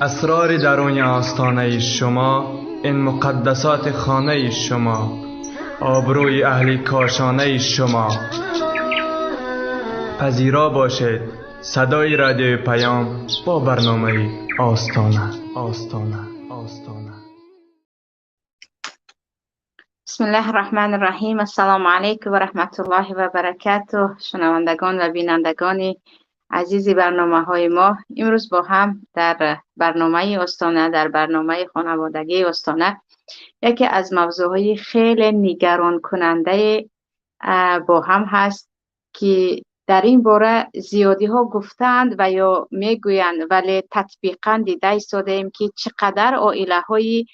اسرار درون آستانه شما، این مقدسات خانه شما، آبروی اهل کاشانه شما. پذیرا باشید صدای رادیو پیام با برنامه آستانه. آستانه. آستانه. بسم الله الرحمن الرحیم. السلام علیکم و رحمت الله و برکاته. شنوندگان و بینندگان عزیزی برنامه های ما، امروز با هم در برنامه آستانه، در برنامه خانوادگی آستانه، یکی از موضوعهای خیلی نگران کننده با هم هست که در این باره زیادی ها گفتند و یا میگویند، ولی تطبیقا دیده ایستاده‌ایم که چقدر عائله های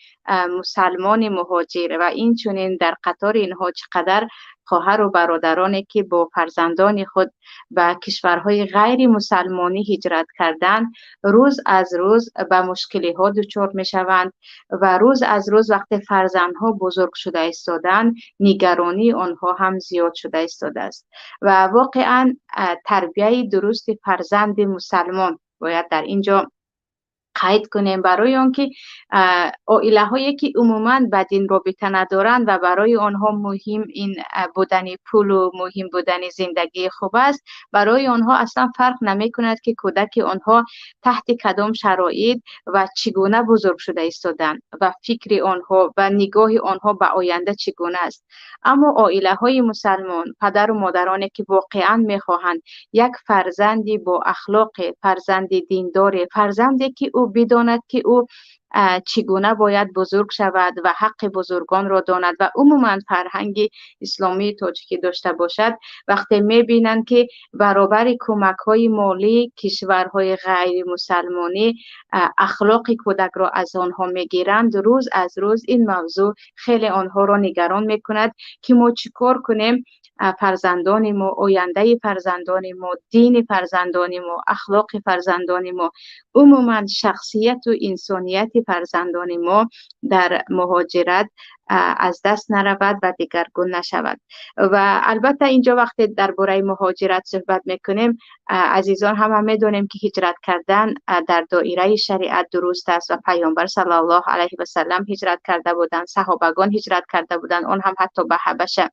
مسلمان مهاجر و این چنین در قطار اینها چقدر خواهر و برادرانی که با فرزندان خود به کشورهای غیر مسلمانی هجرت کردند، روز از روز به مشکلی ها دچار می شوند و روز از روز وقتی فرزندها بزرگ شده ایستادند، نگرانی آنها هم زیاد شده ایستاده است. و واقعا تربیه درست فرزند مسلمان باید در اینجا قید کنیم، برای آنکه عائله هایی که عموما به دین رابطه ندارند و برای آنها مهم این بودن پول و مهم بودن زندگی خوب است، برای آنها اصلا فرق نمی کند که کودک آنها تحت کدام شرایط و چگونه بزرگ شده ایستادند و فکر آنها و نگاه آنها به آینده چگونه است. اما عائله های مسلمان، پدر و مادرانی که واقعا میخواهند یک فرزندی با اخلاق، فرزند دیندار، فرزندی که او بداند که او چگونه باید بزرگ شود و حق بزرگان را داند و عموما فرهنگ اسلامی تاجیکی داشته باشد، وقتی میبینند که برابر کمک های مالی کشورهای غیر مسلمانی اخلاق کودک را از آنها میگیرند، روز از روز این موضوع خیلی آنها را نگران میکند که ما چیکار کنیم فرزندان ما، آینده فرزندان ما، دین فرزندان ما، اخلاق فرزندان ما، عموما شخصیت و انسانیت فرزندان ما در مهاجرت از دست نرود و دیگرگون نشود. و البته اینجا وقتی درباره مهاجرت صحبت میکنیم، عزیزان همه میدونیم که هجرت کردن در دایره شریعت درست است و پیامبر صلی الله علیه و سلم هجرت کرده بودند، صحابگان هجرت کرده بودند، آن هم حتی به حبشه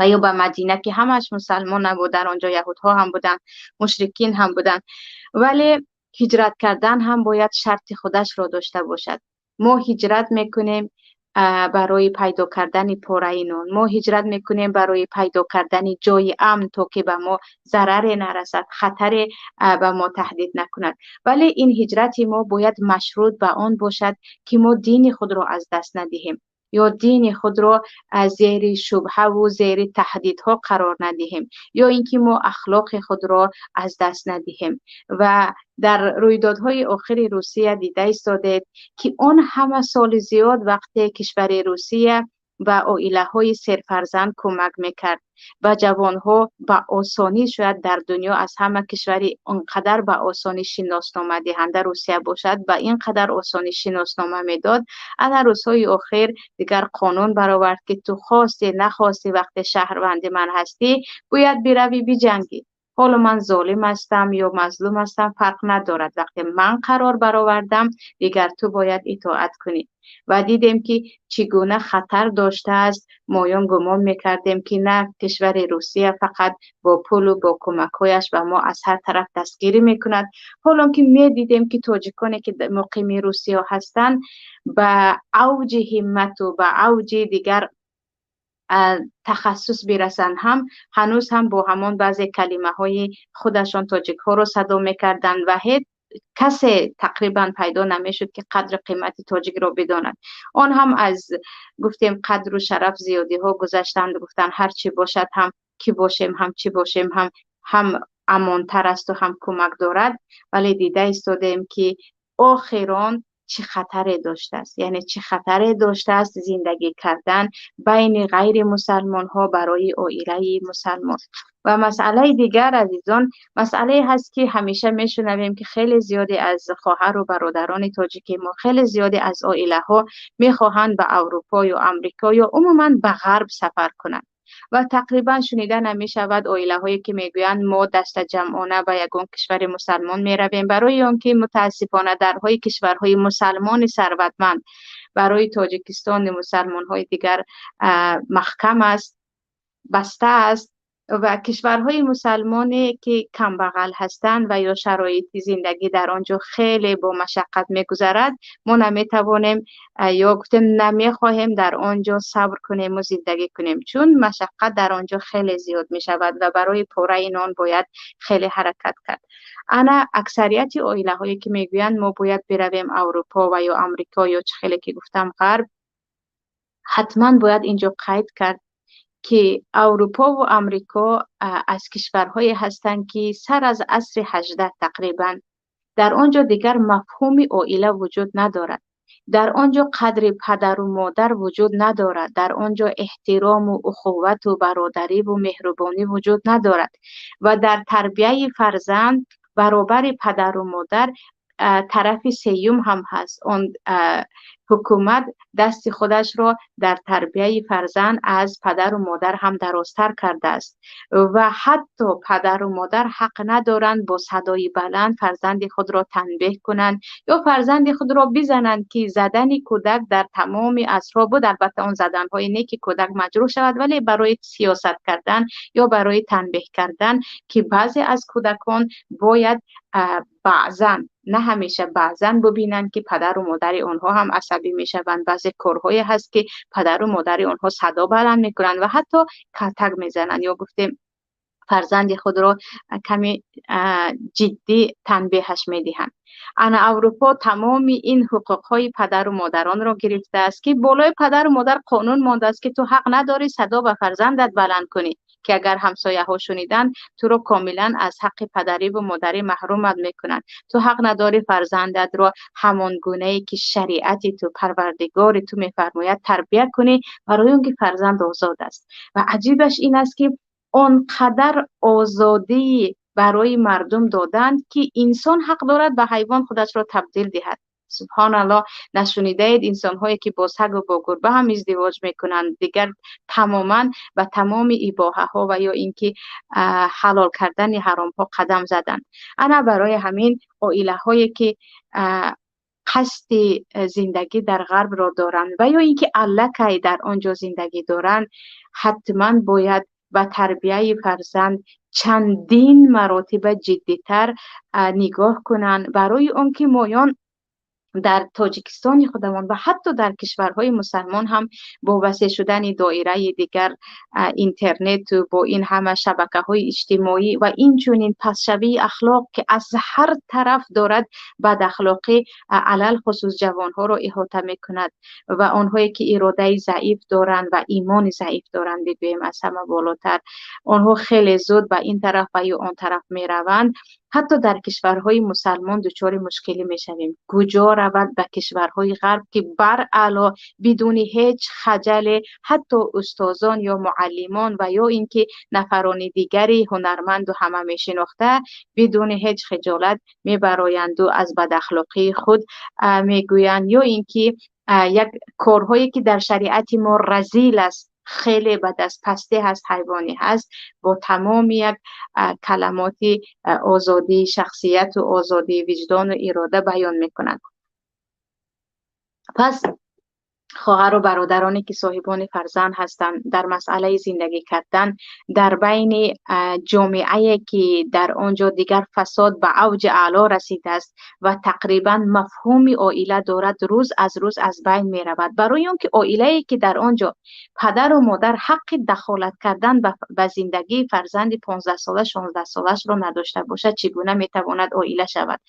و یا به مدینه که همش مسلمان نبودن، آنجا یهودها هم بودن، مشرکین هم بودن. ولی هجرت کردن هم باید شرط خودش را داشته باشد. ما هجرت میکنیم برای پیدا کردن پاره نان، ما هجرت میکنیم برای پیدا کردن جای امن تا که به ما ضرر نرسد، خطر به ما تهدید نکند. ولی این هجرت ما باید مشروط به آن باشد که ما دین خود را از دست ندهیم یا دین خود را از زیر شبهه و زیر تهدیدها قرار ندهیم، یا اینکه ما اخلاق خود را از دست ندهیم. و در رویدادهای آخر روسیه دیده ایستادید که آن همه سال زیاد وقت کشور روسیه و عائله های سرفرزند کمک میکرد و جوانها به آسانی، شاید در دنیا از همه کشوری آنقدر به آسانی شناسنامه دهنده روسیه باشد، به اینقدر آسانی شناسنامه میداد. انا روزهای آخر دیگر قانون برآورد که تو خواستی نخواستی وقت شهروند من هستی باید بروی بجنگی. حالا من ظالم هستم یا مظلوم هستم فرق ندارد، وقتی من قرار برآوردم دیگر تو باید اطاعت کنی. و دیدیم که چگونه خطر داشته است. مایان گمان میکردیم که نه، کشور روسیه فقط با پول و با کمکهایش و ما از هر طرف دستگیری میکند. حالا که میدیدیم که تاجیکانی که مقیم روسیه هستند به اوج همت و به اوج دیگر تخصص برسند، هم هنوز هم با همان بعضی کلمه های خودشان تاجیک ها رو صدا میکردند و هیچ کسی تقریبا پیدا نمیشد که قدر قیمت تاجیک را بداند. آن هم از گفتیم قدر و شرف زیادی ها گذشتند، گفتن هر چی باشد هم کی باشیم هم چی باشیم هم امانتر است و هم کمک دارد. ولی دیده ایستادیم که آخران چه خطری داشته است، یعنی چه خطری داشته است زندگی کردن بین غیر مسلمان ها برای عائله مسلمان. و مسئله دیگر عزیزان، مسئله هست که همیشه میشنویم که خیلی زیادی از خواهر و برادران تاجیک ما، خیلی زیادی از عائله ها میخواهند به اروپا یا امریکا یا عموما به غرب سفر کنند. Ва тақрибан шунида намешавад оилаҳое ки мегӯянд мо дастаҷамъона ба ягон кишвари мусалмон меравем, барои он ки мутаассифона дарҳои кишварҳои мусалмони сарватманд барои Тоҷикистони мусалмонҳои дигар маҳкам аст, баста аст ва кишварҳои мусалмоне ки камбағал ҳастанд ва ё шароити зиндагӣ дар он ҷо хеле бо машаққат мегузарад, мо наметавонем ё гуфтем намехоҳем дар он ҷо сабр кунем ва зиндагӣ кунем, чун машаққат дар он ҷо хеле зиёд мешавад ва барои пораи нон бояд хеле ҳаракат кард. Ана аксарияти оилаҳое ки мегӯянд мо бояд биравем Аврупо ва ё Амрико ё чӣ хеле ки гуфтам Ғарб, ҳатман бояд инҷо қайд кард ки Аврупо ва Амрико аз кишварҳое ҳастанд ки сар аз асри 18 тақрибан дар он ҷо дигар мафҳуми оила вуҷуд надорад. Дар он ҷо қадри падару модар вуҷуд надорад. Дар он ҷо эҳтирому ухуввату бародариву меҳрубонӣ вуҷуд надорад ва дар тарбияи фарзанд баробари падару модар тарафи сеюм ҳам ҳаст. Он ҳукумат дасти худашро дар тарбияи фарзанд аз падару модар ҳам дарозтар кардааст ва ҳатто падару модар ҳақ надоранд бо садои баланд фарзанди худро танбеҳ кунанд ё фарзанди худро бизананд, ки задани кӯдак дар тамоми асрҳо буд. Албатта он заданҳое не ки кӯдак маҷрӯҳ шавад, вале барои сиёсат кардан ё барои танбеҳ кардан, ки баъзе аз кӯдакон бояд баъзан, на ҳамеша, баъзан бубинанд ки падару модари онҳо ҳам асабӣ мешаванд. Баъзе корҳое ҳаст ки падару модари онҳо садо баланд мекунанд ва ҳатто катак мезананд ё гуфтем фарзанди худро каме ҷиддӣ танбеҳаш медиҳанд. Ана Аврупо тамоми ин ҳуқуқҳои падару модаронро гирифтааст, ки болои падару модар қонун мондааст ки ту ҳақ надорӣ садо ба фарзандат баланд кунӣ, ки агар ҳамсояҳо шуниданд туро комилан аз ҳаққи падариву модарӣ маҳрумат мекунанд. Ту ҳақ надорӣ фарзандатро ҳамон гунае ки шариати ту, парвардигори ту мефармояд тарбия кунӣ, барои он ки фарзанд озод аст. Ва аҷибаш ин аст ки он қадар озодӣ барои мардум доданд ки инсон ҳақ дорад ба ҳайвон худашро табдил диҳад. Субҳоналлоҳ, нашунидаед инсонҳое ки бо саг ва бо гурба ҳам издивоҷ мекунанд, дигар тамоман ба тамоми ибоҳаҳо ва ё инки ҳалол кардани ҳаромҳо қадам заданд. Ана барои ҳамин оилаҳое ки қасди зиндагӣ дар ғарбро доранд ва ё инки аллакай дар он ҷо зиндагӣ доранд, ҳатман бояд ба тарбияи фарзанд чандин маротиба ҷиддитар нигоҳ кунанд, барои он ки моён дар Тоҷикистони худамон ва ҳатто дар кишварҳои мусалмон ҳам бо васеъ шудани доираи дигар интернету бо ин ҳама шабакаҳои иҷтимоӣ ва инчунин пастшавии ахлоқ, ки аз ҳар тараф дорад бадахлоқӣ алалхусус ҷавонҳоро иҳота мекунад ва онҳое ки иродаи заиф доранд ва имони заиф доранд, бигӯем аз ҳама болотар, онҳо хеле зуд ба ин тараф ва ё он тараф мераванд. Ҳатто дар кишварҳои мусалмон дучори мушкилӣ мешавем. Куҷо равад ба кишварҳои ғарб, ки баръало бидуни ҳеҷ хаҷале ҳатто устозон ё муаллимон ва ё инки нафарони дигари ҳунарманду ҳама мешинохта бидуни ҳеҷ хиҷолат мебароянду аз бадахлоқии худ мегӯянд, ё инки як корҳое ки дар шариати мо разил аст, хеле бад аст, пастӣ ҳаст, ҳайвонӣ ҳаст, бо тамоми як каламоти озодии шахсияту озодии виҷдону ирода баён мекунанд. Пас хоҳару бародароне ки соҳибони фарзанд ҳастанд, дар масъалаи зиндагӣ кардан дар байни ҷомеае ки дар он ҷо дигар фасод ба авҷи аъло расидааст ва тақрибан мафҳуми оила дорад рӯз аз рӯз аз байн меравад, барои он ки оилае ки дар он ҷо падару модар ҳаққи дахолат кардан ба зиндагии фарзанди 15-сола, 16-солаашро надошта бошад, чӣ гуна метавонад оила шавад?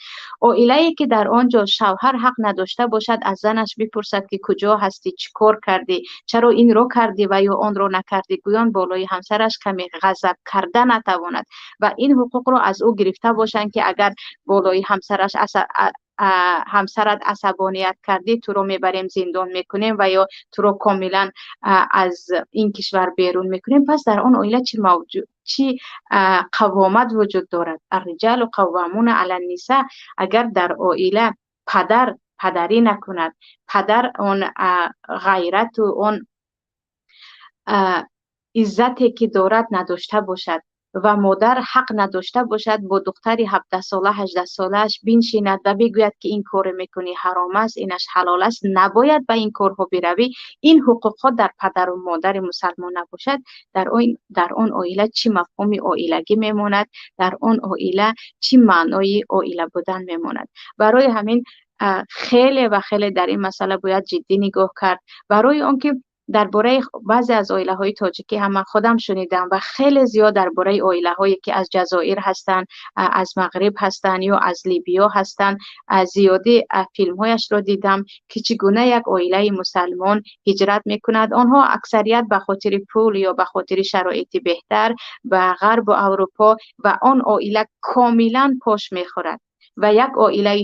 Оилае ки дар он ҷо шавҳар ҳақ надошта бошад аз занаш бипурсад ки куҷо ҳастӣ, чӣ кор кардӣ, чаро инро кардӣ ва ё онро накардӣ, гӯён болои ҳамсараш каме ғазаб карда натавонад ва ин ҳуқуқро аз ӯ гирифта бошанд ки агар болои ҳамсараш ҳамсарат асабоният кардӣ, туро мебарем зиндон мекунем ва ё туро комилан аз ин кишвар берун мекунем. Пас дар он оила чӣ мавҷуд, чӣ қавомат вуҷуд дорад? Арриҷалу қаввамуна ала ниса. Агар дар оила падар падарӣ накунад, падар он ғайрату он иззате ки дорад надошта бошад ва модар ҳақ надошта бошад бо духтари 17 сола, 18 солааш биншинад ва бигӯяд, ки ин коре мекунӣ ҳаром аст, инаш ҳалол аст, набояд ба ин корҳо биравӣ. Ин ҳуқуқҳо дар падару модари мусалмон набошад, дар он оила чӣ мафҳуми оилагӣ мемонад? Дар он оила чӣ маънои оила будан мемонад? Барои ҳамин хеле ва хеле дар ин масъала бояд ҷиддӣ нигоҳ кард, барои он ки дар бораи баъзе аз оилаҳои тоҷикӣ ҳам ман худам шунидам ва хеле зиёд дар бораи оилаҳое, ки аз Ҷазоир ҳастанд, аз Мағриб ҳастанд ё аз Либиё ҳастанд, зиёдӣ филмҳояшро дидам, ки чӣ гуна як оилаи мусалмон ҳиҷрат мекунад. Онҳо аксарият ба хотири пул ё ба хотири шароити беҳтар ба Ғарбу Аврупо, ва он оила комилан пош мехӯрад ва як оилаи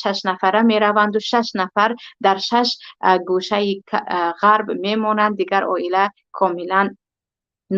шашнафара мераванду шаш нафар дар шаш гӯшаи Ғарб мемонанд, дигар оила комилан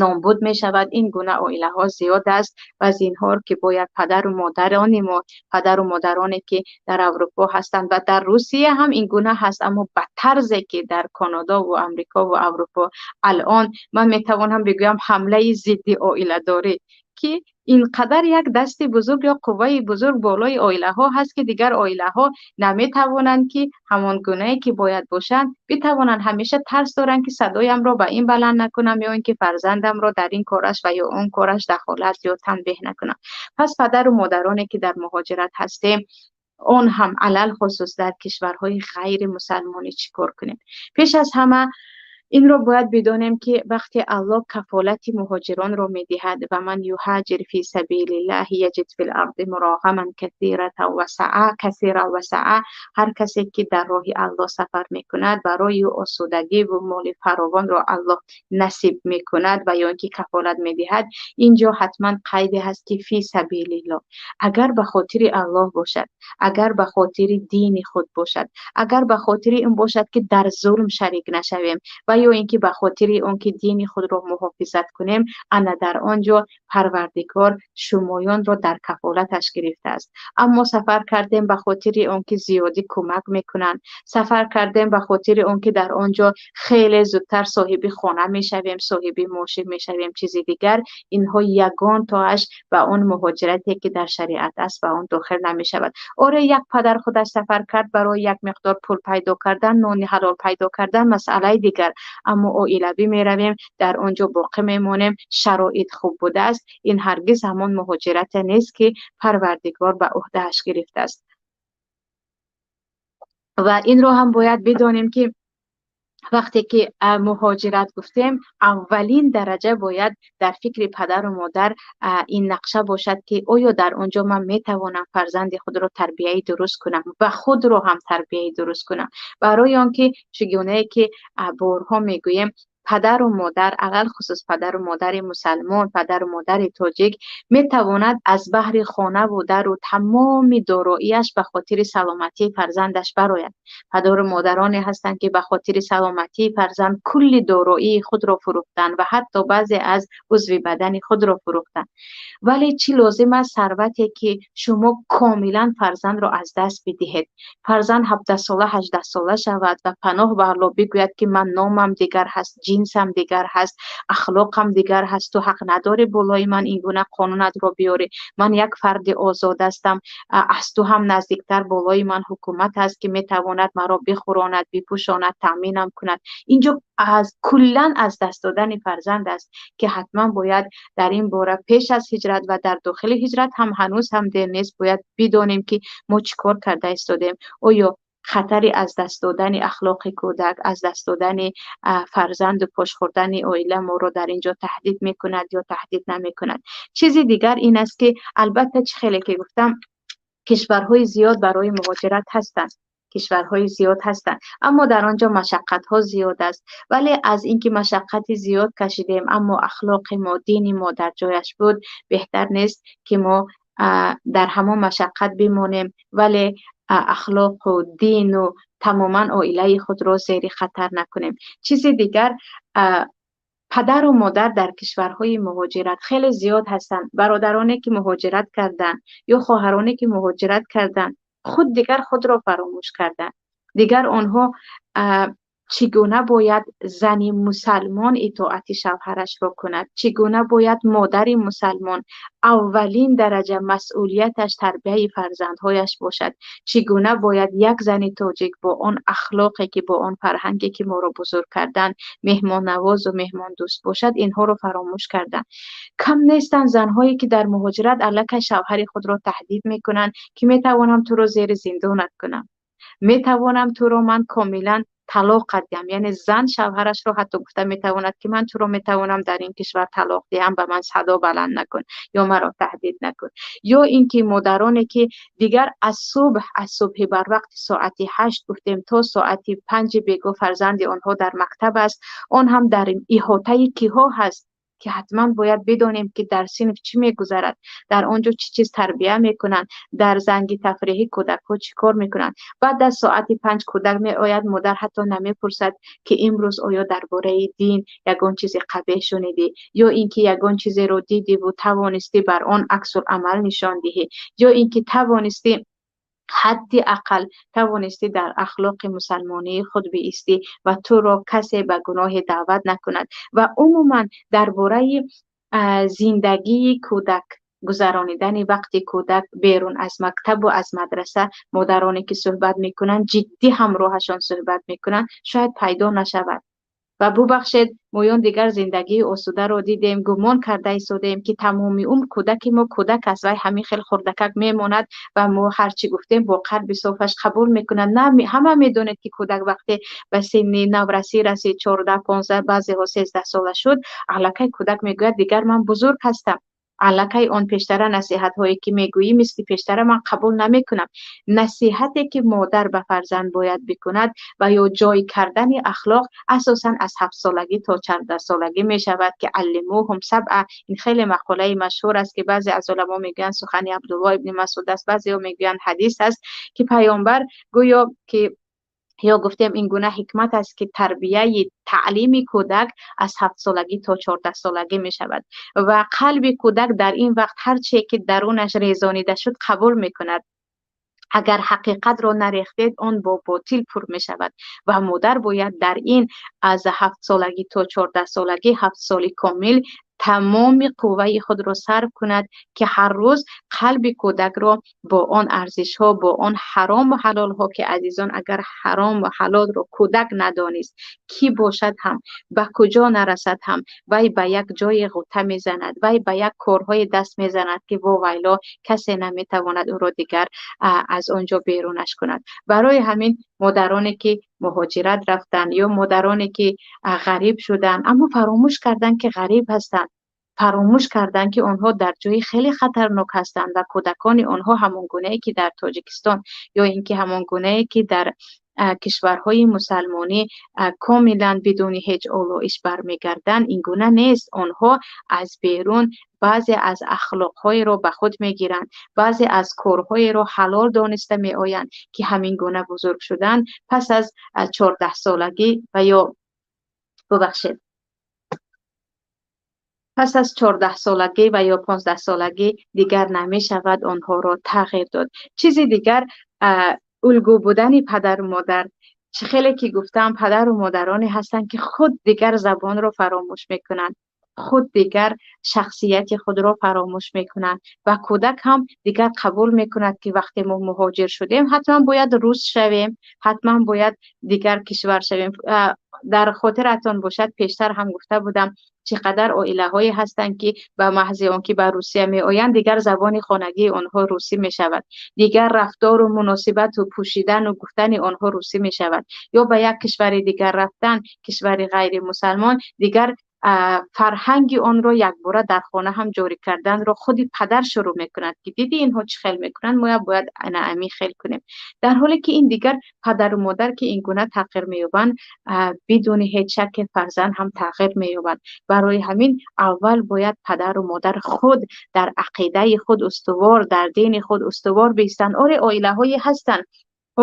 нобуд мешавад. Ин гуна оилаҳо зиёд аст ва зинҳор, ки бояд падару модарони мо, падару модароне, ки дар Аврупо ҳастанд ва дар Русия ҳам ин гуна ҳаст, аммо ба тарзе, ки дар Канадову Амрикову Аврупо алон ман метавонам бигӯям, ҳамлаи зидди оиладорӣ, ки инқадар як дасти бузург ё қувваи бузург болои оилаҳо ҳаст, ки дигар оилаҳо наметавонанд, ки ҳамон гунае, ки бояд бошанд, битавонанд. Ҳамеша тарс доранд, ки садоямро ба ин баланд накунам ё ин ки фарзандамро дар ин кораш ва ё он кораш дахолат ё танбеҳ накунам. Пас падару модароне, ки дар муҳоҷират ҳастем, он ҳам алалхусус дар кишварҳои ғайримусалмонӣ, чӣ кор кунем? Пеш аз ҳама инро бояд бидонем, ки вақте Аллоҳ кафолати муҳоҷиронро медиҳад: ومن يهاجر في سبيل الله يجد في الأرض مراغما كثيرا وسعة. Ҳар касе, ки дар роҳи Аллоҳ сафар мекунад, барои осудагӣ ва моли фаровонро Аллоҳ насиб мекунад ва ё ин ки кафолат медиҳад. Инҷо ҳатман қайде ҳаст, ки في سبيل الله. Агар ба хотири Аллоҳ бошад, агар ба хотири дини худ бошад, агар ба хотири ин бошад, ки дар зулм шарик нашавем ва ё ин ки ба хотири он ки дини худро муҳофизат кунем, ана дар он ҷо Парвардигор шумоёнро дар кафолаташ гирифтааст. Аммо сафар кардем ба хотири он ки зиёдӣ кӯмак мекунанд, сафар кардем ба хотири он ки дар он ҷо хеле зудтар соҳиби хона мешавем, соҳиби мошин мешавем, чизи дигар, инҳо ягон тоаш ба он муҳоҷирате, ки дар шариат аст, ба он дохил намешавад. Оре, як падар худаш сафар кард барои як миқдор пул пайдо кардан, нони ҳалол пайдо кардан, масъалаи дигар. Аммо оилавӣ меравем, дар он ҷо боқӣ мемонем, шароит хуб будааст, ин ҳаргиз ҳамон муҳоҷирате нест, ки Парвардигор ба ӯҳдааш гирифтааст. Ва инро ҳам бояд бидонем, ки вақте ки муҳоҷират гуфтем, аввалин дараҷа бояд дар фикри падару модар ин нақша бошад, ки оё дар он ҷо ман метавонам фарзанди худро тарбияи дуруст кунам ва худро ҳам тарбияи дуруст кунам. Барои он ки чӣ гунае ки борҳо мегӯем, падару модар, алалхусус падару модари мусалмон, падару модари тоҷик метавонад аз баҳри хонаву дару тамоми дороияш ба хотири саломатии фарзандаш барояд. Падару модароне ҳастанд, ки ба хотири саломатии фарзанд кулли дороии худро фурӯхтанд ва ҳатто баъзе аз узви бадани худро фурӯхтанд. Вале чӣ лозим аст сарвате, ки шумо комилан фарзандро аз даст бидиҳед? Фарзанд 17 сола, 18 сола шавад ва паноҳ ба Аллоҳ бигӯяд, ки ман номам дигар ҳаст, ҷинсам дигар ҳаст, ахлоқам дигар ҳаст, ту ҳақ надорӣ болои ман ин гуна қонунатро биёрӣ, ман як фарди озод ҳастам, аз ту ҳам наздиктар болои ман ҳукумат ҳаст, ки метавонад маро бихӯронад, бипӯшонад, таъминам кунад. Инҷо аз куллан аз даст додани фарзанд аст, ки ҳатман бояд дар ин бора пеш аз ҳиҷрат ва дар дохили ҳиҷрат ҳам, ҳанӯз ҳам дер нест, бояд бидонем, ки мо чӣ кор карда истодем. Оё хатари аз даст додани ахлоқи кӯдак, аз даст додани фарзанду пош хӯрдани оила моро дар ин ҷо таҳдид мекунад ё таҳдид намекунад? Чизи дигар ин аст, ки албатта, чӣ хеле ки гуфтам, кишварҳои зиёд барои муҳоҷират ҳастанд, кишварҳои зиёд ҳастанд, аммо дар он ҷо машаққатҳо зиёд аст. Вале аз ин ки машаққати зиёд кашидем, аммо ахлоқи мо, дини мо дар ҷояш буд, беҳтар нест, ки мо дар ҳамон машаққат бимонем, вале ахлоқу дину тамоман оилаи худро зери хатар накунем? Чизи дигар, падару модар дар кишварҳои муҳоҷират хеле зиёд ҳастанд. Бародароне, ки муҳоҷират карданд, ё хоҳароне, ки муҳоҷират карданд, худ дигар худро фаромӯш карданд. Дигар онҳо Чӣ гуна бояд зани мусалмон итоати шавҳарашро кунад, чӣ гуна бояд модари мусалмон аввалин дараҷа масъулияташ тарбияи фарзандҳояш бошад, чӣ гуна бояд як зани тоҷик бо он ахлоқе ки бо он фарҳанге ки моро бузург кардан, меҳмоннавозу меҳмондӯст бошад, инҳоро фаромӯш карданд. Кам нестанд занҳое ки дар муҳоҷират аллакай шавҳари худро таҳдид мекунанд, ки метавонам туро зери зиндонат кунам, метавонам туро ман комилан талоқат диҳам. Яъне зан шавҳарашро ҳатто гуфта метавонад, ки ман туро метавонам дар ин кишвар талоқ диҳам, ба ман садо баланд накун ё маро таҳдид накун. Ё ин ки модароне ки дигар аз субҳ, аз субҳи барвақти соати 8 гуфтем то соати 5 бего фарзанди онҳо дар мактаб аст, он ҳам дар иҳотаи киҳо ҳаст, ки ҳатман бояд бидонем, ки дар синф чӣ мегузарад, дар он ҷо чӣ чиз тарбия мекунанд, дар занги тафриҳӣ кӯдакҳо чӣ кор мекунанд. Баъд аз соати 5 кӯдак меояд, модар ҳатто намепурсад, ки имрӯз оё дар бораи дин ягон чизи қабеҳ шунидӣ, ё ин ки ягон чизеро дидиву тавонистӣ бар он аксуламал нишон диҳӣ, ё ин ки тавонистӣ ҳадди ақал тавонистӣ дар ахлоқи мусалмонии худ биистӣ ва туро касе ба гуноҳе даъват накунад. Ва умуман дар бораи зиндагии кӯдак, гузаронидани вақти кӯдак берун аз мактабу аз мадраса, модароне ки суҳбат мекунанд, ҷиддӣ ҳамроҳашон суҳбат мекунанд, шояд пайдо нашавад. Ва бубахшед, моён дигар зиндагии осударо дидем, гумон карда истодем, ки тамоми умр кӯдаки мо кӯдак аст, вай ҳамин хел хурдакак мемонад ва мо ҳар чӣ гуфтем бо қалби софаш қабул мекунад. На, ҳама медонед, ки кӯдак вақте ба синни наврасӣ расид, 14, 15, баъзеҳо 13 сола шуд, аллакай кӯдак мегӯяд, дигар ман бузург ҳастам. Аллакай он пештара насиҳатҳое ки мегӯӣ, мисли пештара ман қабул намекунам. Насиҳате ки модар ба фарзанд бояд бикунад ва ё ҷой кардани ахлоқ асосан аз 7 солагӣ то 14 солагӣ мешавад, ки аллимуҳум сабъа, ин хеле мақолаи машҳур аст, ки баъзе аз уламо мегӯянд, сухани Абдулло ибни Масуд аст, баъзеҳо мегӯянд, ҳадис аст, ки паёмбар гӯё ки ё гуфтем, ин гуна ҳикмат аст, ки тарбияи таълими кӯдак аз 7 солагӣ то 14 солагӣ мешавад ва қалби кӯдак дар ин вақт ҳар чие ки дарунаш резонида шуд, қабул мекунад. Агар ҳақиқатро нарехтед, он бо ботил пур мешавад. Ва модар бояд дар ин аз 7 солагӣ то 14 солагӣ, 7 соли комил тамоми қувваи худро сарф кунад, ки ҳар рӯз қалби кӯдакро бо он арзишҳо, бо он ҳарому ҳалолҳо, ки азизон, агар ҳарому ҳалолро кӯдак надонист, кӣ бошад ҳам, ба куҷо нарасад ҳам, вай ба як ҷое ғӯта мезанад, вай ба як корҳое даст мезанад, ки вовайло, касе наметавонад ӯро дигар аз он ҷо берунаш кунад. Барои ҳамин модароне ки муҳоҷират рафтанд ё модароне ки ғариб шуданд, аммо фаромӯш карданд, ки ғариб ҳастанд, фаромӯш карданд, ки онҳо дар ҷои хеле хатарнок ҳастанд ва кӯдакони онҳо ҳамон гунае ки дар Тоҷикистон ё ин ки ҳамон гунае ки дар кишварҳои мусалмонӣ комилан бидуни ҳеҷ олоиш бармегарданд, ин гуна нест. Онҳо аз берун баъзе аз ахлоқҳоеро ба худ мегиранд, баъзе аз корҳоеро ҳалол дониста меоянд, ки ҳамин гуна бузург шудан пас аз 14 солагӣ ва ё бубахшед, пас аз 14 солагӣ ва ё 15 солагӣ дигар намешавад онҳоро тағйир дод. Чизи дигар, улгӯ будани падару модар. Чӣ хеле ки гуфтам, падару модароне ҳастанд, ки худ дигар забонро фаромӯш мекунанд, худ дигар шахсияти худро фаромӯш мекунанд ва кӯдак ҳам дигар қабул мекунад, ки вақте мо муҳоҷир шудем, ҳатман бояд рус шавем, ҳатман бояд дигар кишвар шавем. Дар хотиратон бошад, пештар ҳам гуфта будам, чӣ қадар оилаҳое ҳастанд, ки ба маҳзи он ки ба Русия меоянд, дигар забони хонагии онҳо русӣ мешавад, дигар рафтору муносибату пӯшидану гуфтани онҳо русӣ мешавад. Ё ба як кишвари дигар рафтан, кишвари ғайримусалмон, дигар фарҳанги онро якбора дар хона ҳам ҷорӣ карданро худи падар шурӯъ мекунад, ки диди, инҳо чӣ хел мекунанд, моя бояд ана ҳамин хел кунем. Дар ҳоле ки ин дигар падару модар ки ин гуна тағйир меёбанд, бидуни ҳеҷ шакке фарзанд ҳам тағйир меёбад. Барои ҳамин аввал бояд падару модар худ дар ақидаи худ устувор, дар дини худ устувор биистанд. Оре, оилаҳое ҳастанд,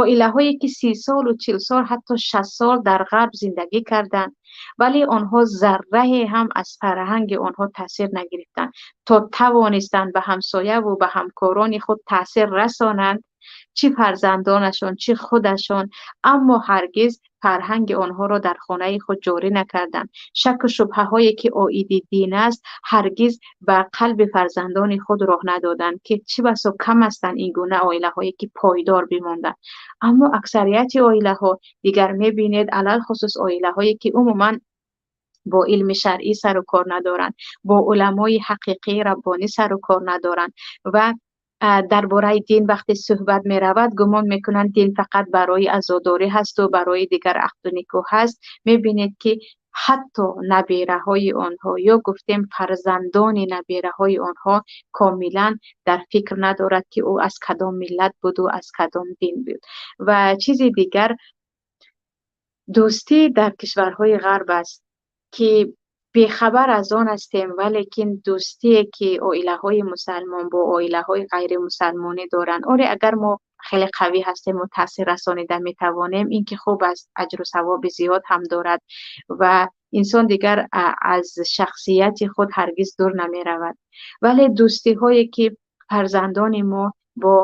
оилаҳое ки 30 солу 40 сол, ҳатто 60 сол дар ғарб зиндагӣ карданд, вале онҳо заррае ҳам аз фарҳанги онҳо таъсир нагирифтанд, то тавонистанд ба ҳамсояву ба ҳамкорони худ таъсир расонанд. Чӣ фарзандонашон, чӣ худашон, аммо ҳаргиз фарҳанги онҳоро дар хонаи худ ҷорӣ накарданд. Шаку шубҳаҳое ки оиди дин аст, ҳаргиз ба қалби фарзандони худ роҳ надоданд, ки чӣ басо кам ҳастанд ин гуна оилаҳое ки пойдор бимонданд. Аммо аксарияти оилаҳо дигар мебинед, алалхусус оилаҳое ки умуман бо илми шаръӣ сару кор надоранд, бо уламои ҳақиқии раббонӣ сару кор надоранд ва дар бораи дин вақте суҳбат меравад, гумон мекунанд дин фақат барои азодорӣ ҳаст ва барои дигар ақду никоҳ ҳаст. Мебинед ки ҳатто набераҳои онҳо ё гуфтем фарзандони набераҳои онҳо комилан дар фикр надорад, ки ӯ аз кадом миллат буд ва аз кадом дин буд. Ва чизи дигар, дӯстӣ дар кишварҳои ғарб аст, ки бехабар аз он ҳастем, валекин дӯстие ки оилаҳои мусалмон бо оилаҳои ғайримусалмонӣ доранд, оре, агар мо хеле қавӣ ҳастем ва таъсир расонида метавонем, ин ки хуб аст, аҷру савоби зиёд ҳам дорад ва инсон дигар аз шахсияти худ ҳаргиз дур намеравад. Вале дӯстиҳое ки фарзандони мо бо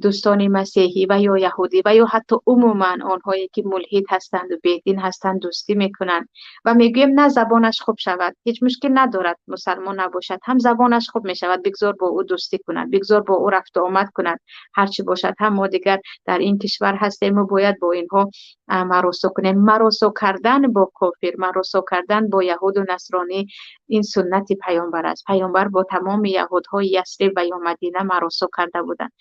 дӯстони масеҳӣ ва ё яҳудӣ ва ё ҳатто умуман онҳое ки мулҳид ҳастанд ва бедин ҳастанд дӯстӣ мекунанд ва мегӯем, на, забонаш хуб шавад, ҳеҷ мушкил надорад, мусалмон набошад ҳам забонаш хуб мешавад, бигзор бо ӯ дӯстӣ кунад, бигзор бо ӯ рафту омад кунад, ҳарчи бошад ҳам мо дигар дар ин кишвар ҳастем ва бояд бо инҳо маросо кунем. Маросо кардан бо кофир, маросо кардан бо яҳуду насронӣ ин суннати паёмбар аст. Паёмбар бо тамоми яҳудҳои Ясриб ва ё Мадина маросо карда буданд.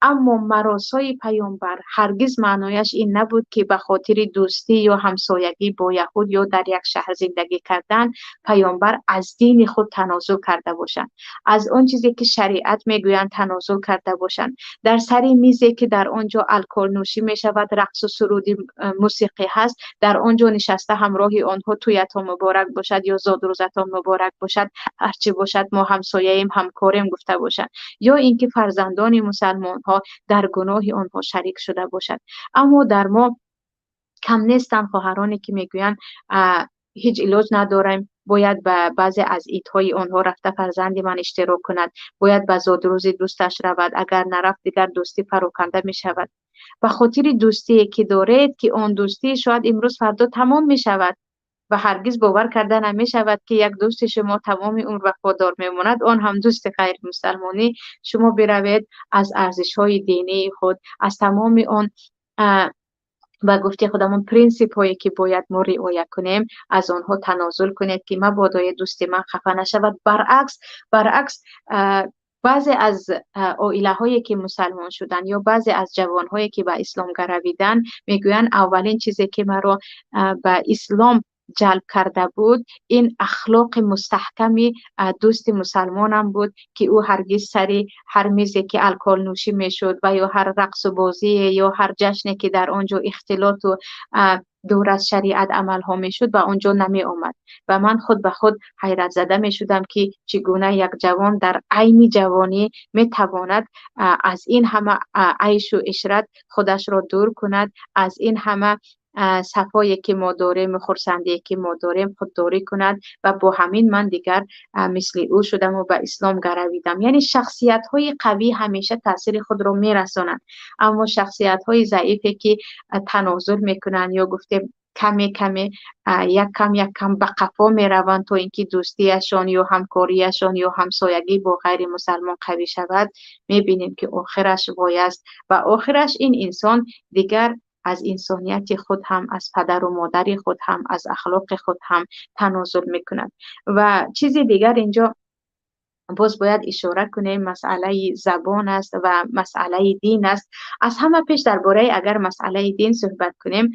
Аммо маросои паёмбар ҳаргиз маънояш ин набуд, ки ба хотири дӯстӣ ё ҳамсоягӣ бо яҳуд ё дар як шаҳр зиндагӣ кардан паёмбар аз дини худ танозул карда бошанд, аз он чизе ки шариат мегӯянд танозул карда бошанд. Дар сари мизе ки дар он ҷо алкоҳолнӯшӣ мешавад, рақсу суруди мусиқӣ ҳаст, дар он ҷо нишаста ҳамроҳи онҳо тӯятон муборак бошад ё зодрӯзатон муборак бошад, ҳарчи бошад мо ҳамсояем, ҳамкорем гуфта бошанд, ё ин ки фарзандони мусалмонҳо дар гуноҳи онҳо шарик шуда бошад. Аммо дар мо кам нестанд хоҳароне ки мегӯянд, ҳеҷ илоҷ надорем, бояд ба баъзе аз идҳои онҳо рафта фарзанди ман иштирок кунад, бояд ба зодрӯзи дӯсташ равад, агар нарафт дигар дӯстӣ пароканда мешавад. Ба хотири дӯстие ки доред, ки он дӯстӣ шояд имрӯз фардо тамом мешавад ва ҳаргиз бовар карда намешавад, ки як дӯсти шумо тамоми умр вафодор мемонад, он ҳам дӯсти ғайримусалмонӣ. Шумо биравед аз арзишҳои динии худ, аз тамоми он, ба гуфти худамон, принсипҳое ки бояд мо риоя кунем, аз онҳо танозул кунед, ки мабодо дӯсти ман хафа нашавад. Баръакс, баъзе аз оилаҳое ки мусалмон шуданд ё баъзе аз ҷавонҳое ки ба ислом гаравиданд, мегӯянд, аввалин чизе ки маро ба ислом ҷалб карда буд, ин ахлоқи мустаҳками дӯсти мусалмонам буд, ки ӯ ҳаргиз сари ҳар мизе ки алкоҳолнӯшӣ мешуд ва ё ҳар рақсу бозие ё ҳар ҷашне ки дар он ҷо ихтилоту дур аз шариат амалҳо мешуд, ба он ҷо намеомад. Ва ман худ ба худ ҳайратзада мешудам, ки чӣ гуна як ҷавон дар айни ҷавонӣ метавонад аз ин ҳама айшу ишрат худашро дур кунад, аз ин ҳама сафое ки мо дорем, хурсандие ки мо дорем, худдорӣ кунад. Ва бо ҳамин ман дигар мисли ӯ шудам ва ба ислом гаравидам. Яъне шахсиятҳои қавӣ ҳамеша таъсири худро мерасонанд, аммо шахсиятҳои заифе ки танозул мекунанд ё гуфтем каме каме, як кам як кам ба қафо мераванд, то ин ки дӯстиашон ё ҳамкориашон ё ҳамсоягӣ бо ғайри мусалмон қавӣ шавад, мебинем ки охираш вой аст ва охираш ин инсон дигар аз инсонияти худ ҳам, аз падару модари худ ҳам, аз ахлоқи худ ҳам танозул мекунад. Ва чизи дигар инҷо боз бояд ишора кунем, масъалаи забон аст ва масъалаи дин аст. Аз ҳама пеш дар бораи агар масъалаи дин суҳбат кунем,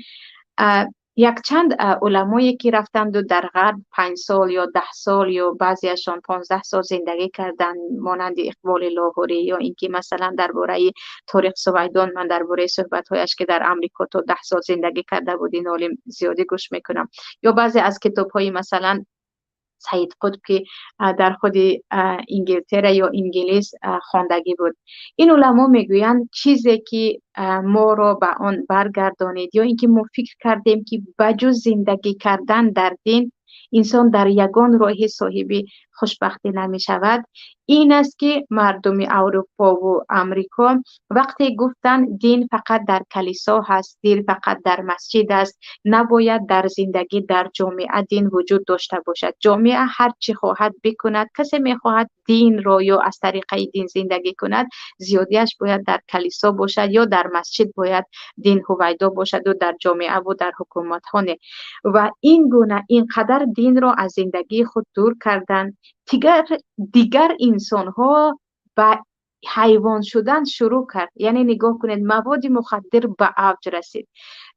якчанд уламое ки рафтанду дар ғарб 5 сол ё 10 сол ё баъзеашон 15 сол зиндагӣ карданд, монанди Иқболи Лоҳурӣ ё ин ки масалан дар бораи Ториқ Сувайдон, ман дар бораи суҳбатҳояш, ки дар Амрико то 10 сол зиндагӣ карда буд, ин олим, зиёдӣ гӯш мекунам, ё баъзе аз китобҳои масалан Саид Қутб, ки дар худи Ингилтера ё Инглис хондагӣ буд, ин уламо мегӯянд, чизе ки моро ба он баргардонид ё ин ки мо фикр кардем, ки ба ҷуз зиндагӣ кардан дар дин инсон дар ягон роҳи соҳиби хушбахтӣ намешавад, ин аст ки мардуми Аврупо ва Амрико вақте гуфтанд дин фақат дар калисо ҳаст, дин фақат дар масҷид аст, набояд дар зиндагӣ дар ҷомеа дин вуҷуд дошта бошад. Ҷомеа ҳар чӣ хоҳад бикунад, касе мехоҳад динро ё аз тариқаи дин зиндагӣ кунад, зиёдиаш бояд дар калисо бошад ё дар масҷид бояд дин ҳувайдо бошад ва дар ҷомеа ва дар ҳукуматҳо не. Ва ин гуна ин қадар динро аз зиндагии худ дур карданд, дигар инсонҳо ба ҳайвон шудан шурӯъ кард. Яъне нигоҳ кунед, маводи мухаддир ба авҷ расид,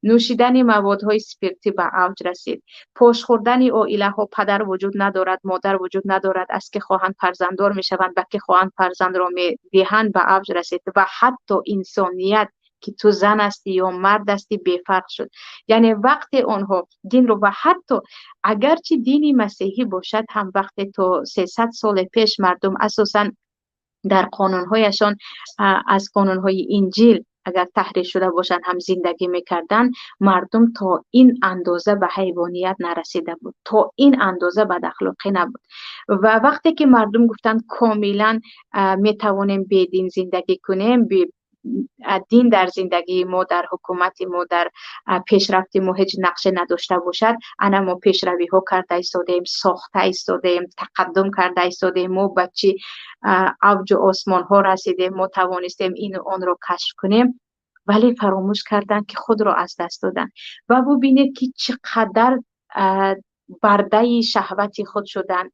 нӯшидани маводҳои спиртӣ ба авҷ расид, пош хӯрдани оилаҳо, падар вуҷуд надорад, модар вуҷуд надорад, аз ки хоҳанд фарзанддор мешаванд, ба ки хоҳанд фарзандро медиҳанд, ба авҷ расид ва ҳатто инсоният ки ту зан ҳастӣ ё мард ҳастӣ бефарқ шуд. Яъне вақте онҳо динро ва ҳатто агарчи дини масеҳӣ бошад ҳам, вақте то 300 соли пеш мардум асосан дар қонунҳояшон аз қонунҳои Инҷил агар таҳриф шуда бошанд ҳам зиндагӣ мекарданд, мардум то ин андоза ба ҳайвоният нарасида буд, то ин андоза бадахлоқӣ набуд. Ва вақте ки мардум гуфтанд комилан метавонем бедин зиндагӣ кунем, дин дар зиндагии мо, дар ҳукумати мо, дар пешрафти мо ҳеҷ нақше надошта бошад, ана мо пешравиҳо карда истодаем, сохта истодаем, тақаддум карда истодаем, мо ба чӣ авҷу осмонҳо расидем, мо тавонистем ину онро кашф кунем, вале фаромӯш карданд ки худро аз даст доданд. Ва бубинед ки чӣ қадар бардаи шаҳвати худ шуданд,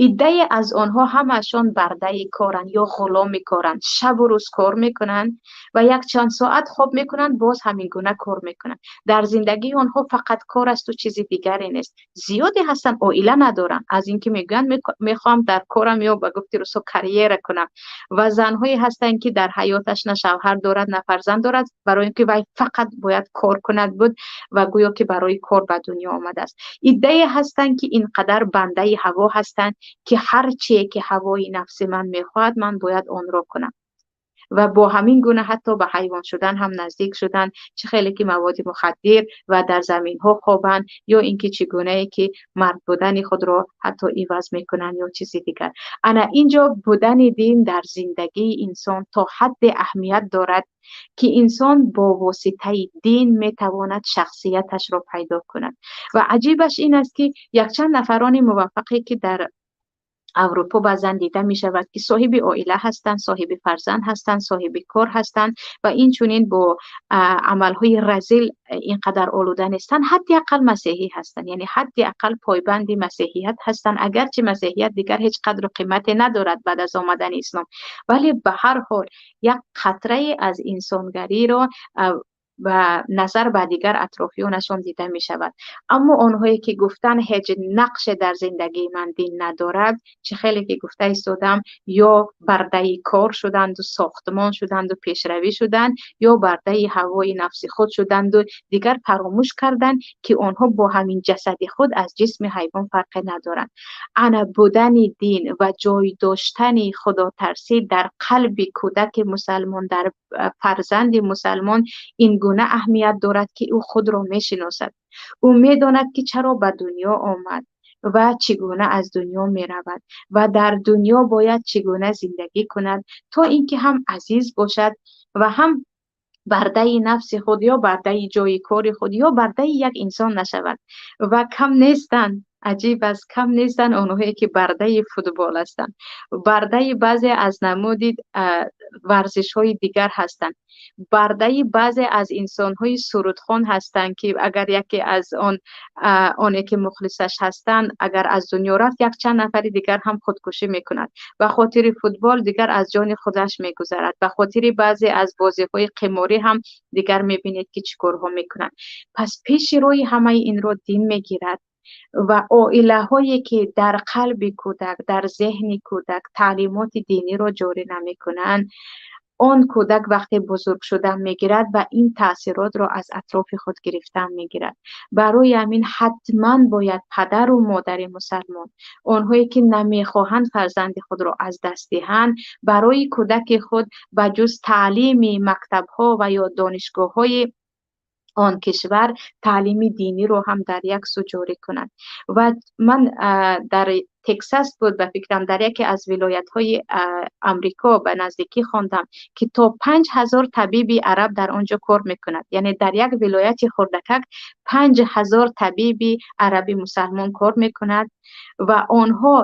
иддае аз онҳо ҳамаашон бардаи коранд ё ғуломи коранд, шабу рӯз кор мекунанд ва якчанд соат хоб мекунанд, боз ҳамин гуна кор мекунанд. Дар зиндагии онҳо фақат кор асту чизи дигаре нест. Зиёде ҳастанд оила надоранд, аз ин ки мегӯянд мехоҳам дар корам ё ба гуфти русо карьера кунам. Ва занҳое ҳастанд ки дар ҳаёташ на шавҳар дорад, на фарзанд дорад, барои ин ки вай фақат бояд кор кунад буд ва гӯё ки барои кор ба дунё омадааст. Иддае ҳастанд ки ин қадар бандаи ҳаво ҳастанд ки ҳар чие ки ҳавои нафси ман мехоҳад, ман бояд онро кунам. Ва бо ҳамин гуна ҳатто ба ҳайвон шудан ҳам наздик шуданд, чӣ хеле ки маводи мухаддир ва дар заминҳо хобанд, ё ин ки чӣ гунае ки мард будани худро ҳатто иваз мекунанд ё чизи дигар. Ана инҷо будани дин дар зиндагии инсон то ҳадде аҳамият дорад ки инсон бо воситаи дин метавонад шахсияташро пайдо кунад. Ва аҷибаш ин аст ки якчанд нафарони муваффақе ки дар Аврупо баъзан дида мешавад ки соҳиби оила ҳастанд, соҳиби фарзанд ҳастанд, соҳиби кор ҳастанд ва инчунин бо амалҳои разил ин қадар олуда нестанд, ҳадди ақал масеҳӣ ҳастанд, яъне ҳадди ақал пойбанди масеҳият ҳастанд, агарчи масеҳият дигар ҳеҷ қадру қимате надорад баъд аз омадани ислом, вале ба ҳар ҳол як қатрае аз инсонгариро ба назар ба дигар атрофиёнашон дида мешавад. Аммо онҳое ки гуфтанд ҳеҷ нақше дар зиндагии ман дин надорад, чӣ хеле ки гуфта истодам, ё бардаи кор шуданду сохтмон шуданду пешравӣ шуданд, ё бардаи ҳавои нафси худ шуданду дигар фаромӯш карданд ки онҳо бо ҳамин ҷасади худ аз ҷисми ҳайвон фарқе надоранд. Ана будани дин ва ҷой доштани худотарсӣ дар қалби кӯдаки мусалмон, дар фарзанди мусалмон ин гуна аҳамият дорад ки ӯ худро мешиносад. Ӯ медонад ки чаро ба дунё омад ва чӣ гуна аз дунё меравад ва дар дунё бояд чӣ гуна зиндагӣ кунад то ин ки ҳам азиз бошад ва ҳам бардаи нафси худ ё бардаи ҷои кори худ ё бардаи як инсон нашавад. Ва кам нестанд, аҷиб аст, кам нестанд онҳое ки бардаи футбол ҳастанд, бардаи баъзе аз намуди варзишҳои дигар ҳастанд, бардаи баъзе аз инсонҳои сурудхон ҳастанд ки агар яке аз он оне ки мухлисаш ҳастанд агар аз дунё рафт, якчанд нафари дигар ҳам худкушӣ мекунад. Ба хотири футбол дигар аз ҷони худаш мегузарад, ба хотири баъзе аз бозиҳои қиморӣ ҳам дигар мебинед ки чӣ корҳо мекунанд. Пас пеши роҳи ҳамаи инро дин мегирад ва оилаҳое ки дар қалби кӯдак, дар зеҳни кӯдак таълимоти диниро ҷорӣ намекунанд, он кӯдак вақте бузург шудан мегирад ва ин таъсиротро аз атрофи худ гирифтан мегирад. Барои ҳамин ҳатман бояд падару модари мусалмон, онҳое ки намехоҳанд фарзанди худро аз даст диҳанд, барои кӯдаки худ ба ҷуз таълими мактабҳо ва ё донишгоҳҳои он кишвар таълими диниро ҳам дар як су ҷорӣ кунанд. Ва ман дар Тексас буд ба фикрам, дар яке аз вилоятҳои Амрико ба наздикӣ хондам, ки то 5000 табиби араб дар он ҷо кор мекунад. Яъне дар як вилояти хурдакак 5000 табиби араби мусалмон кор мекунад ва онҳо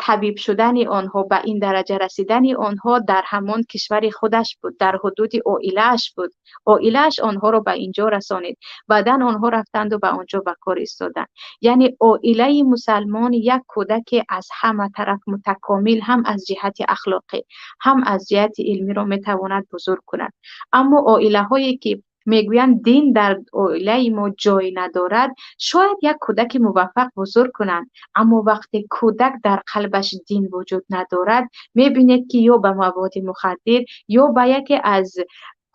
табиб шудани онҳо, ба ин дараҷа расидани онҳо дар ҳамон кишвари худаш буд, дар ҳудуди оилааш буд. Оилааш онҳоро ба инҷо расонид. Баъдан онҳо рафтанду ба онҷо ба кор истоданд. Яъне оилаи мусалмон як кӯдаке аз ҳама тараф мутакомил, ҳам аз ҷиҳати ахлоқӣ, ҳам аз ҷиҳати илмиро метавонад бузург кунад. Аммо оилаҳое ки мегӯянд дин дар оилаи мо ҷой надорад, шояд як кӯдаки муваффақ бузург кунанд, аммо вақте кӯдак дар қалбаш дин вуҷуд надорад, мебинед ки ё ба маводи мухаддир, ё ба яке аз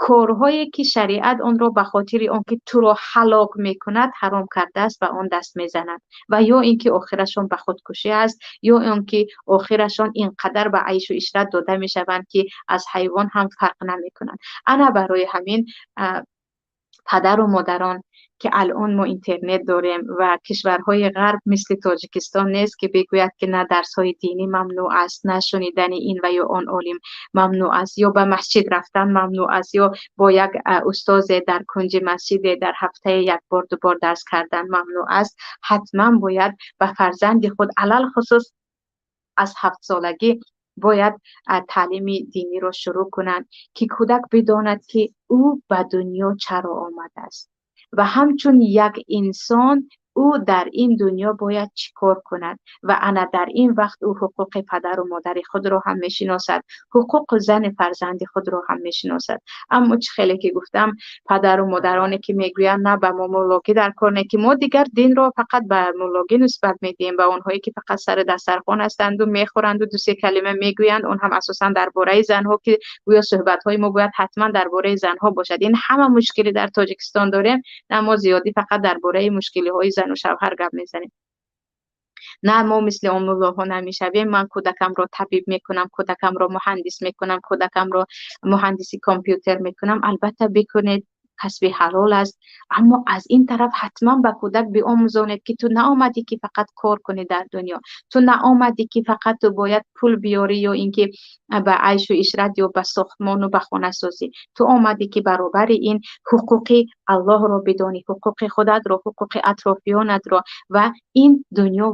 корҳое ки шариат онро ба хотири он ки туро ҳалок мекунад ҳаром кардааст, ба он даст мезанад, ва ё ин ки охирашон ба худкушӣ аст, ё он ки охирашон ин қадар ба айшу ишрат дода мешаванд, ки аз ҳайвон ҳам фарқ намекунанд. Ана барои ҳамин падару модарон, ки алон мо интернет дорем ва кишварҳои ғарб мисли Тоҷикистон нест, ки бигӯяд ки на дарсҳои динӣ мамнӯъ аст, на шунидани ин ва ё он олим мамнӯъ аст, ё ба масҷид рафтан мамнӯъ аст, ё бо як устозе дар кунҷи масҷиде дар ҳафтаи як бор ду бор дарс кардан мамнӯъ аст. Ҳатман бояд ба фарзанди худ алалхусус аз 7 солагӣ бояд таълими диниро шурӯъ кунанд, ки кӯдак бидонад, ки ӯ ба дунё чаро омадааст ва ҳамчун як инсон ӯ дар ин дунё бояд чӣ кор кунад. Ва ана дар ин вақт ӯ ҳуқуқи падару модари худро ҳам мешиносад, ҳуқуқи зани фарзанди худро ҳам мешиносад. Аммо чӣ хеле ки гуфтам, падару модароне ки мегӯянд, на ба мо муллогӣ дар кор не, ки мо дигар динро фақат ба муллогӣ нисбат медиҳем, ба онҳое ки фақат сари дастархон ҳастанду мехӯранду ду-се калима мегӯянд, он ҳам асосан дар бораи занҳо, ки гӯё суҳбатҳои мо бояд ҳатман дар бораи занҳо бошад. Ин ҳама мушкилӣ дар Тоҷикистон дорем, на мо зиёдӣ фақат дар бораи мушкилиҳои зану шавҳар гап мезанем. На, мо мисли он муллоҳо намешавем. Ман кӯдакамро табиб мекунам, кӯдакамро муҳандис мекунам, кӯдакамро муҳандиси компютер мекунам. Албатта, бикунед, касби ҳалол аст, аммо аз ин тараф ҳатман ба кӯдак биомӯзонед, ки ту наомадӣ, ки фақат кор кунӣ дар дунё, ту наомадӣ, ки фақат ту бояд пул биёрӣ ё ин ки ба айшу ишрат ё ба сохтмону ба хонасозӣ. Ту омадӣ, ки баробари ин ҳуқуқи Аллоҳро бидонӣ, ҳуқуқи худатро, ҳуқуқи атрофиёнатро ва ин дунё.